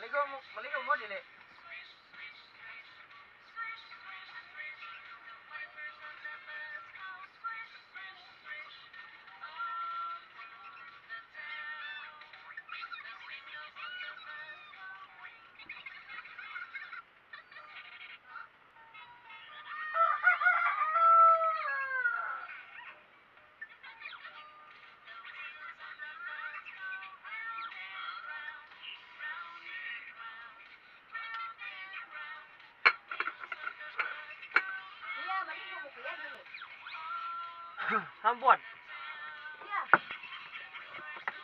Maligo mo dili. Kuya, maligo mo kuya dili. Hambuan. Kuya.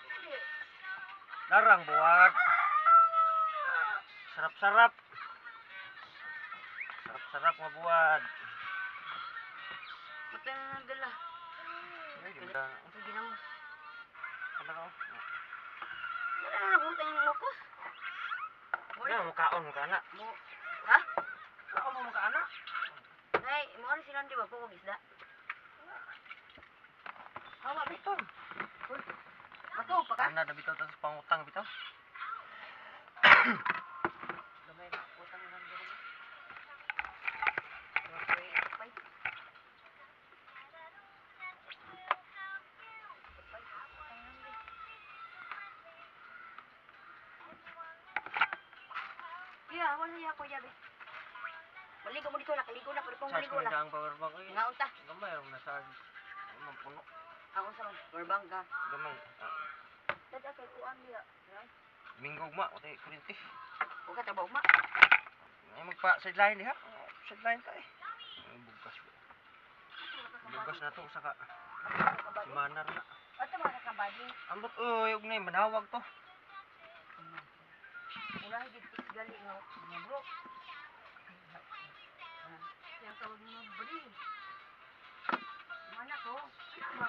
Dili. Larang buwag. Sarap-sarap. Sarap-sarap nga buwag. Mata na nagdala. Ay, di ba? Ito ginamos. Ano ka? Wala na nabutan yung locos. Wala mo kaon mo kana. Mo. Ha? Kaon mo kana. Nay, mo ni silang di ba po kog isda? Hawa bitaw. Ato pa ka? Ana na bitaw ta sa pangutang bitaw. Gamay na utang lang diri. Okay, pay. Pay, utang lang diri. Kuya, wala ya kuya be. Maligo mo dito, nakaligo na, pero kung Charge maligo ko na. na ang power bank. Ay, Ngaon ta. gamay ra na sa mampuno. Ako sa power ka. Gamay. Dada kay kuan diya. Minggo ma, utay kuryente. Huwag ka trabaho ma. Ay magpa sideline diha. Sideline ta eh. Ay, bugas. Bugas na to saka si Manar na. Ato mga kakabading. Ambot oy, og nay manawag to. Una higit is gali nga nga bro. Yang tawag mo bri. Mana ko? Ano ba?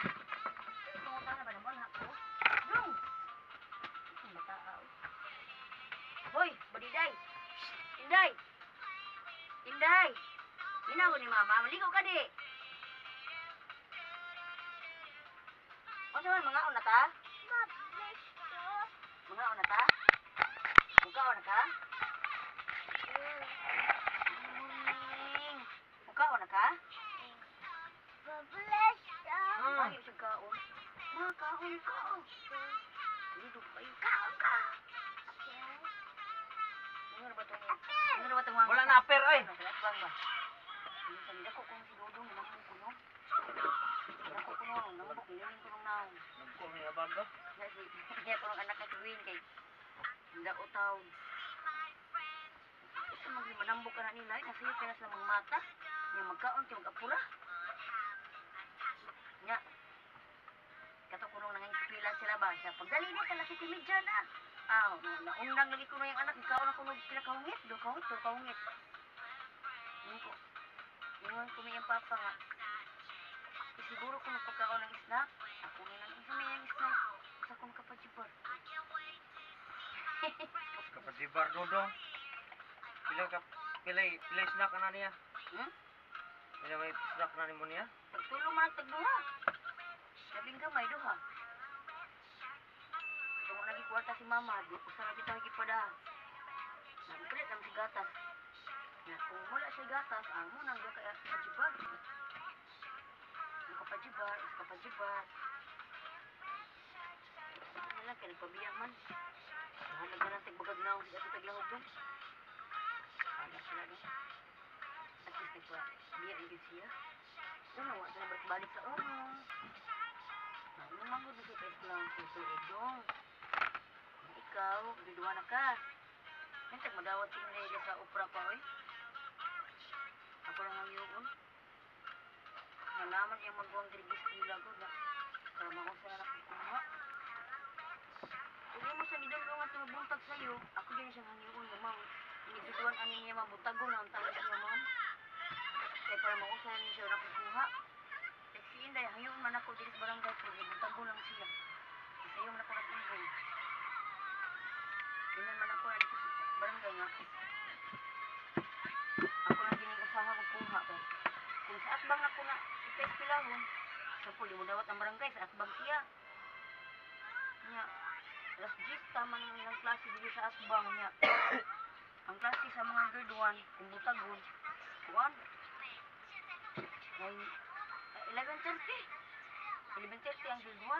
Pangutan na ba ng anak ko? Dong! Ang bata ah, oy. Hoy, badiday. Inday. Inday. Minaw ni mama, maligo ka di. Unsa man mga una ta? Mga una ta? Mukaon na ka? Morning. Mukaon na ka? Bakit siya kaon? Ma, kaon ka. Dito kayo. Kaon ka. Ano ba itong... Ano ba itong mga... Wala na aper ay. Bang ba? Minsan dako kung si Dodong nambok ko no. Dako ko no, nambok niling ko nung naong. Nagko ni abaga. Na si niya ko anak na si Win kay Hindi utaw. Kasi magmanambok ka na nila, eh, nasa iyo kaya sila mata. Nya magkaon kay mag-apura. Nya. Kato kunong nang eskwela sila ba? Sa pagdali ni kala si Timidja na. Aw, naundang lagi kuno yung anak, ikaw na kuno pila kahungit, do kahungit, do kahungit. Ingon ko. Ingon ko may papa nga. "Eh, siguro kung pagkaon ng snack, ako ni nang isa may ang snack. Sa kong kapajibar." Kapatibar dodong. Pila ka pila pila snack na niya? Hmm? Pila may snack na nimo niya? Pagtulong man ang tagduha. Labing gamay duha. Kung lagi kwarta si mama, di usa ra kita gipada. Nagpalit naman si gatas. Na kung wala siya gatas, ang mo nang duha kay kapajibar. Ang kapajibar, is kapajibar. Ano lang kay nagpabiya man. Bahala na tagbagag na sa ato taglahog dong. Wala sila dong. At least nagpabiya ang gid siya. Wala wa sila balik sa ono. Ano man gud sa eskwelahan sa tuig dong. Ikaw, duduwa na ka. Hintag madawat si Inday sa opera pa oy. Ako lang ang yun. Nalaman iyang maguwang diri eskwela ko na para mausa na kuha. Kung mo sa gidong nga tumubuntag sa'yo, ako din siyang hangyoon nga ma'am. Iniduduan ani niya ma'am, butago na ang tao siya ma'am. Kaya para mausa na niya siya nakukuha. Kaya si Inday, hangyoon man ako diri sa barangay ko, butago lang siya. Sayo man ako nag-involve. Ganyan man ako na dito sa barangay nga. Ako lang gining usaha ko kuha kay kung sa atbang na ko na ipa-eskwelahon, sa puli mo dawat ang barangay sa atbang siya. Nya, Alas 10 tama nang ilang klase dito sa Asbang niya. Ang klase sa mga grade 1 kung butagon, kuan. 9, 11:30. 11:30 ang grade 1.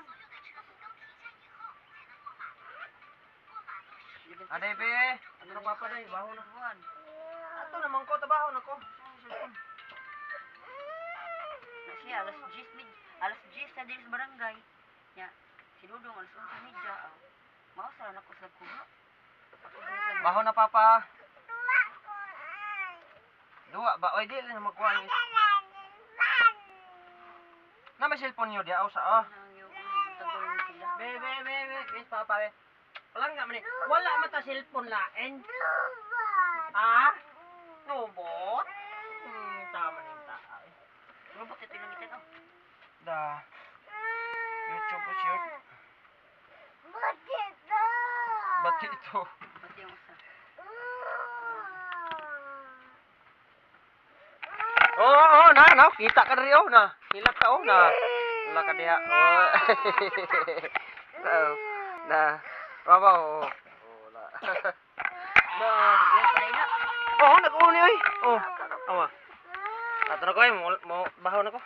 11:30. Aday be, ano na papa day, baho na. Grade 1. Ato naman ko, trabaho na ko. Na siya alas 10 mid, alas 10 sa diri sa barangay. Nya si Dudong alas 11:30. Aw. Mao sa nako sa kuha. Baho na papa. Duwa ba? Oy, di lang magkuha ni. Na may cellphone niyo diya sa ah. Be, be, be, be. Yes, papa, be. Wala nga man eh. Wala man ta cellphone lain. Ah? Robot? Tama na yung tao eh. Robot ito yung ngitan oh. Da. YouTube po shirt. Bati ito. Pati yung usa. Oo, oh, na, na. Kita ka diri oh, na. Hilak ka oh, na. Wala ka diha. Oh. Oh. Na. Baba oh. Oh, wala. Na. Patay na. Oh, nag-uni oy. Oh. Awa. Ato na ko ay mo, mo bahaw na ko.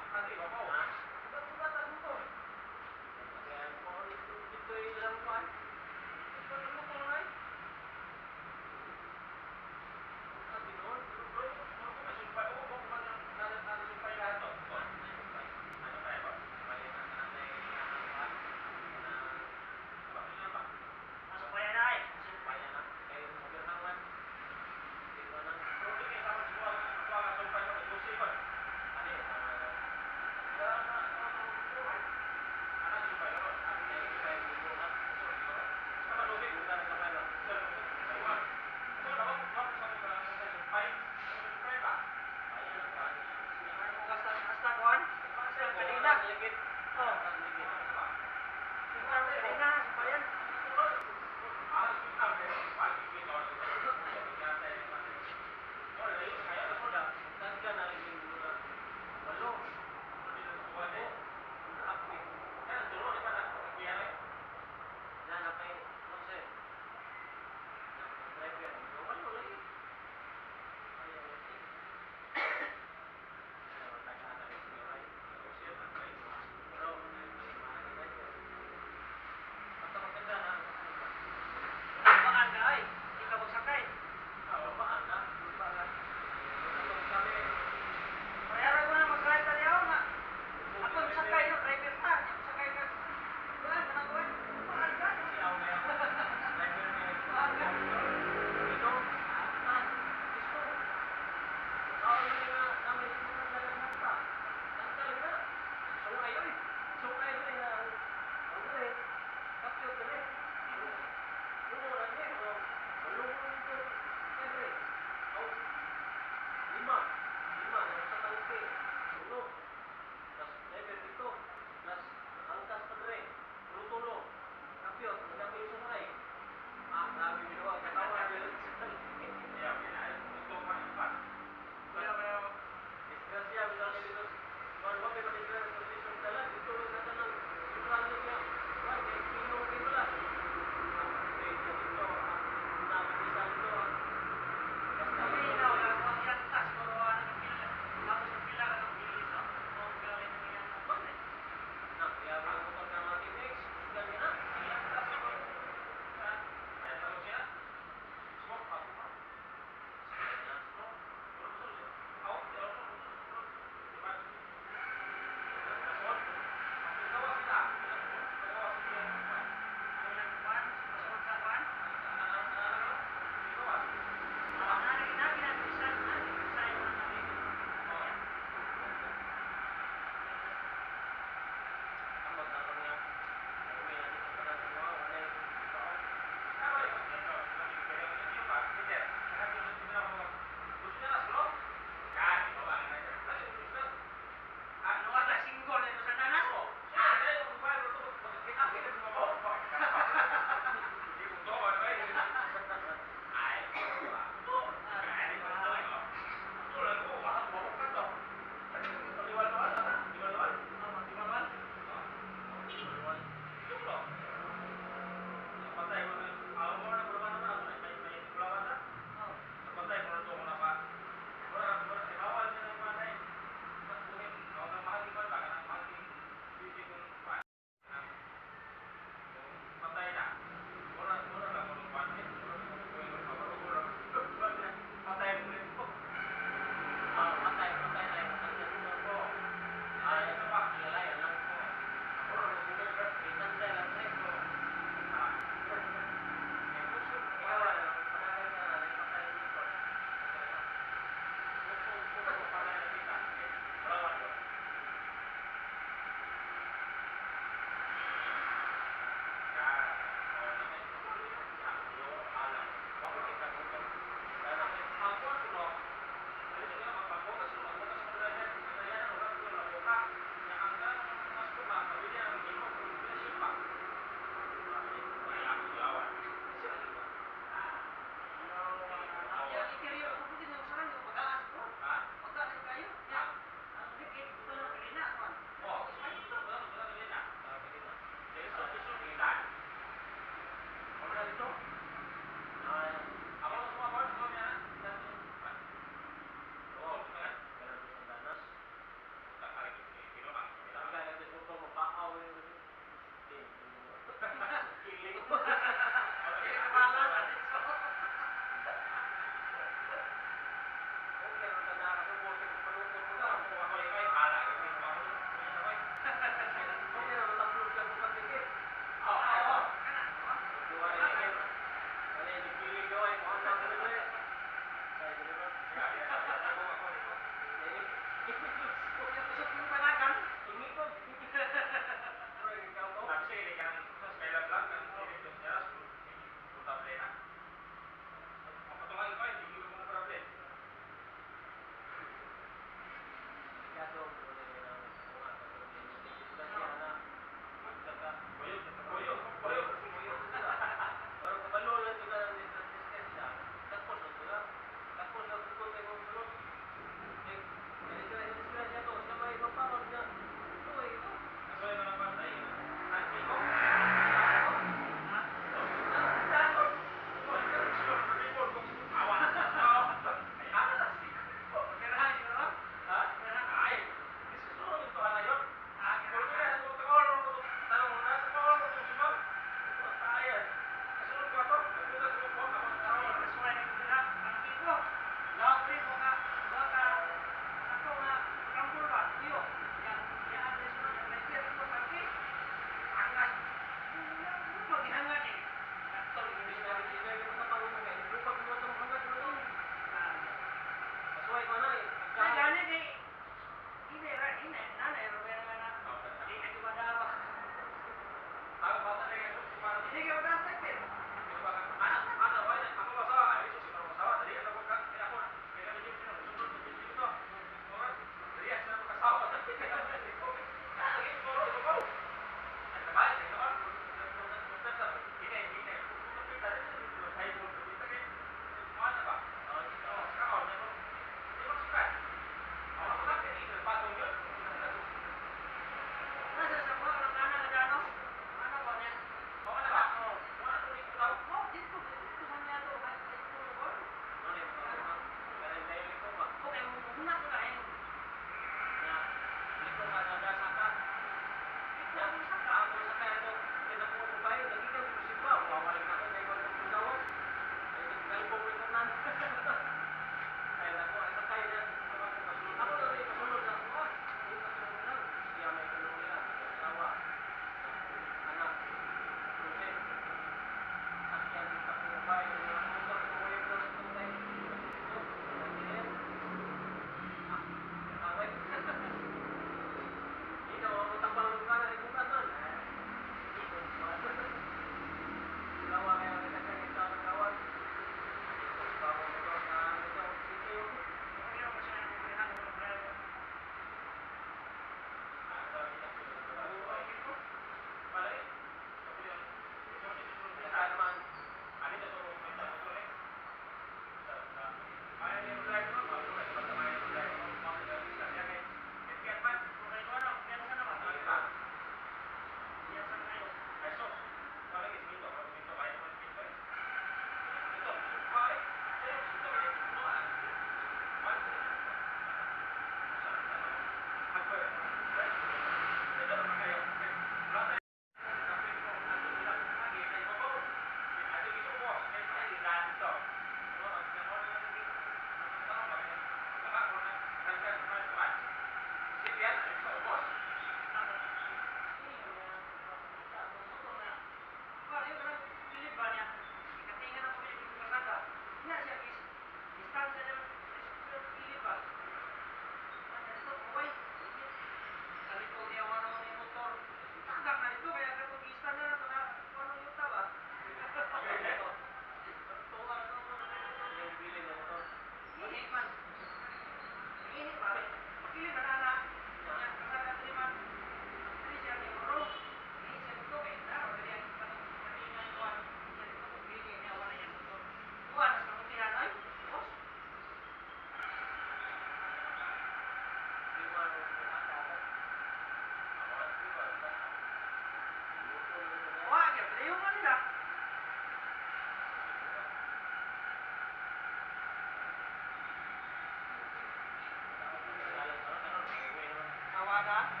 Ana?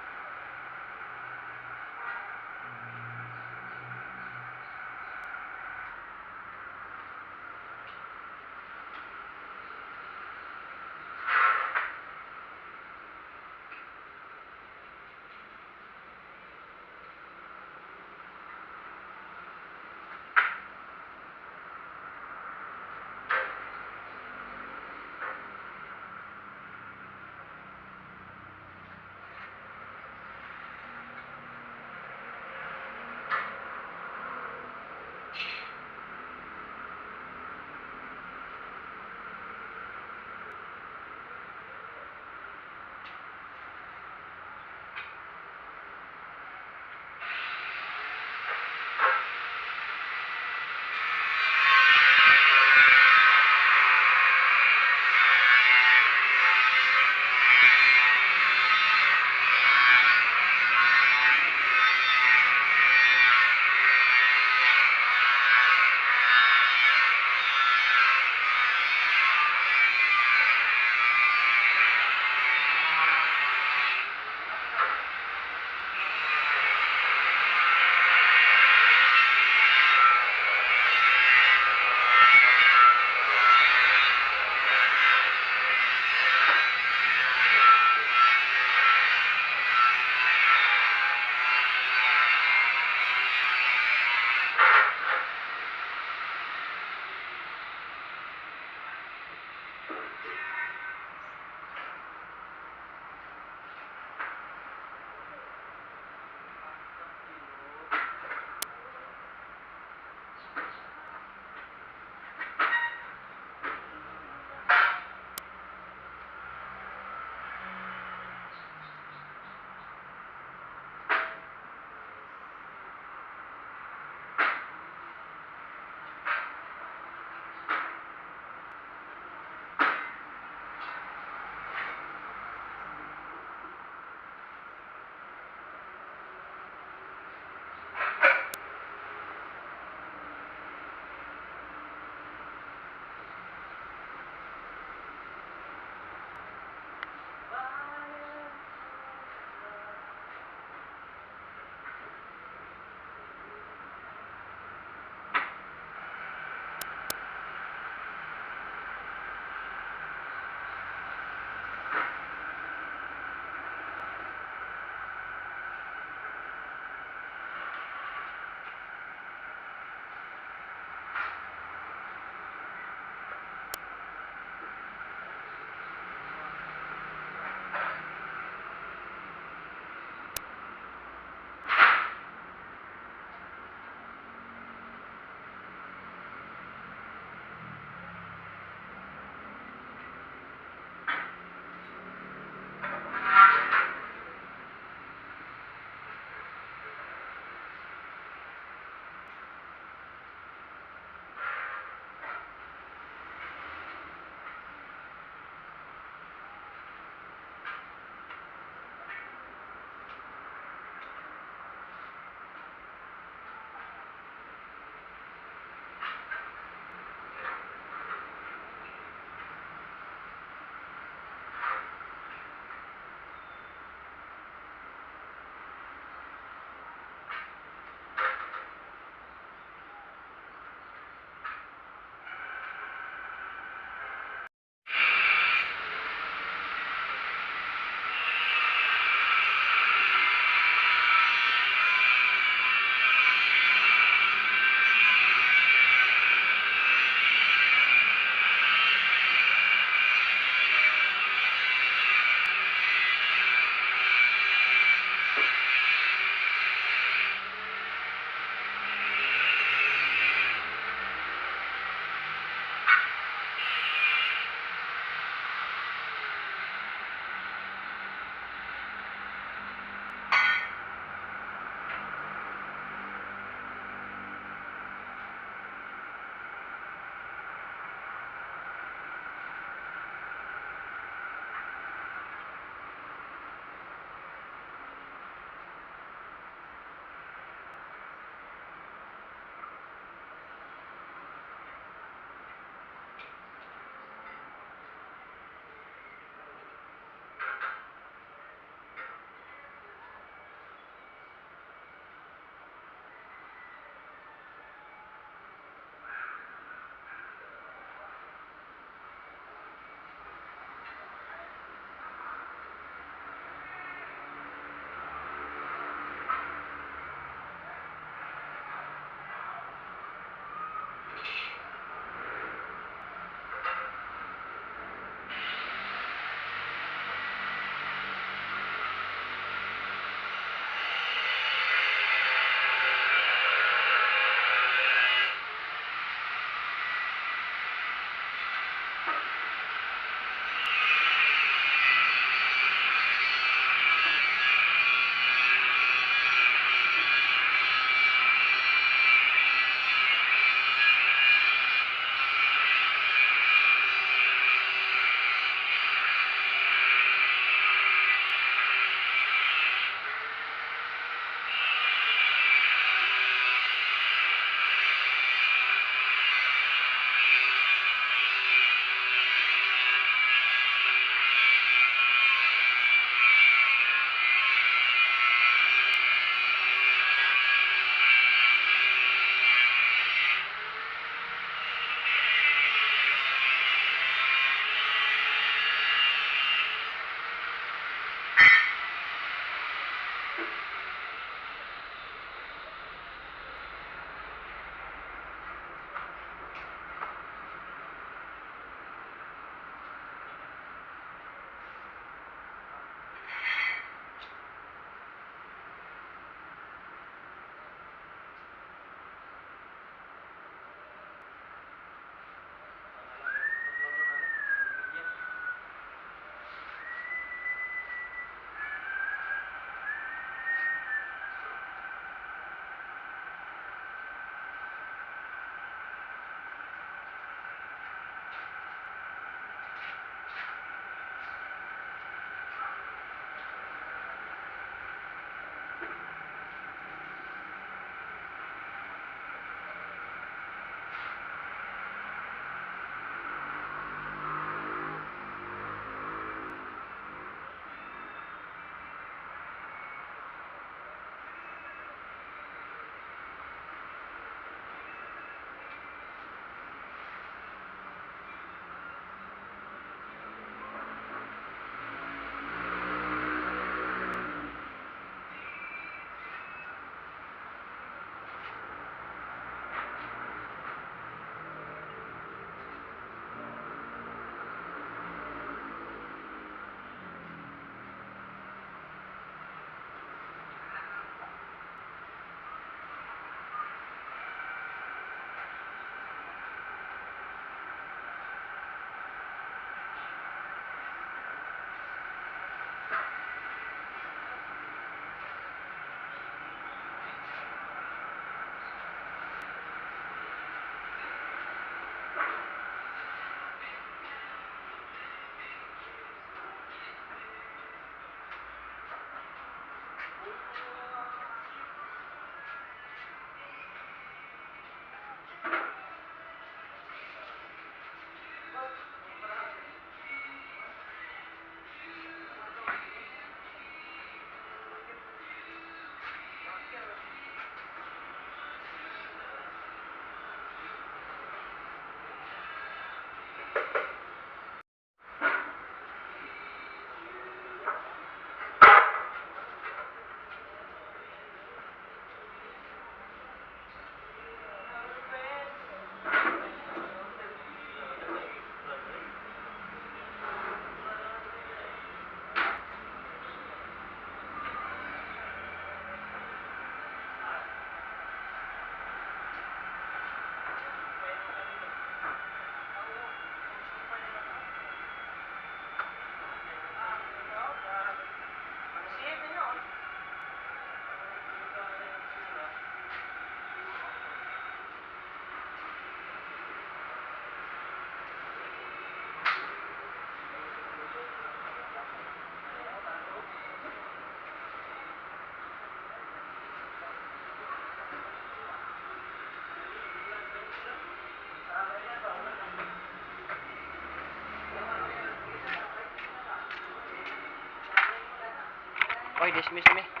Oy, dismiss me.